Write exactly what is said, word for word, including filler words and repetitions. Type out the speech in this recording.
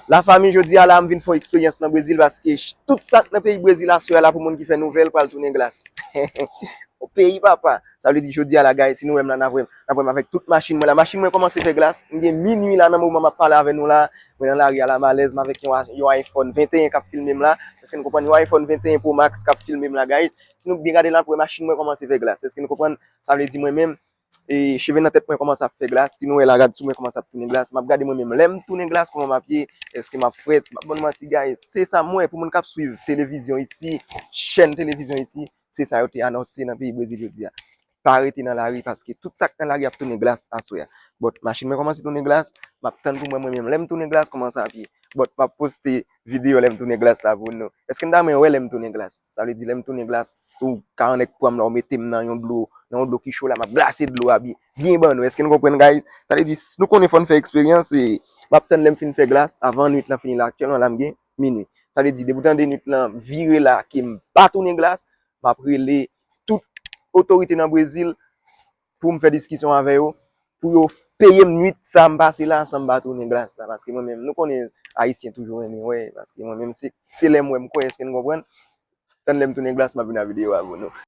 Lafanmi, jodi a la, m vin fè yon eksperyans nan Brezil paske ch- tout sa k nan peyi Brezil aswè a la pou moun ki fè nouvèl pral tounen glas. O peyi papa. Sa vle di jodi a la, guys, si nou wè m la, n ap wè m, n ap wè m avèk tout machin mwen la. Machin mwen kòmanse fè glas. M gen minui la nan moman m ap pale avè nou la. Mwen nan lari a la m alèz, m avèk yon, yon iPhone venteyen k ap filme m la. Èske n konprann? Yon iPhone venteyen Pro Max k ap filme m la, guys. Si nou byen gade la, n ap wè machin mwen kòmanse fè glas. Èske n konprann? Sa vle di mwen menm, e cheve nan tèt mwen kòmanse ap fè glas. Si nou wè la, rad sou mwen kòmanse ap tounen glas. M ap gade mwen menm lè m tounen glas, kòman m ap ye, èske m ap frèt, m ap bann manti, guys. Se sa m wè pou moun k ap swiv televizyon isi, chèn televizyon isi, se sa yo te anonse nan peyi Brezil jodi a. Pa rete nan lari paske tout sa k nan lari ap tounen glas aswè a. But machin mwen kòmanse tounen glas, m ap tann pou mwen mwen menm lè m tounen glas, kòman sa ap ye. But m ap poste videyo lè m tounen glas la pou nou. Èske n ta renmen wè lè m tounen glas? Sa vle di lè m tounen glas, ou ka annik pran m la, ou mete m nan yon dlo, nan yon dlo ki cho la, m ap glase dlo a byen, byen ban nou. Èske n konprann, guys? Sa vle di, s- nou konnen fò n fè eksperyans, e m ap tann lè m fin fè glas, avan nwit lan fini la, aktyèlman la m gen minui. Sa vle di, depi w tande nwit lan vire la, ke m pa tounen glas, m ap rele tout otorite nan Brezil, pou m fè diskisyon avè yo, pou yo peye m nwit sa m pase la san m pa tounen glas la. Paske mwen menm, nou konnen Ayisyen toujou renmen wè, paske mwen menm, se, se lè m wè m kwè, èske n konprann? Tann lè m tounen glas, m ap vin a videyo a pou nou.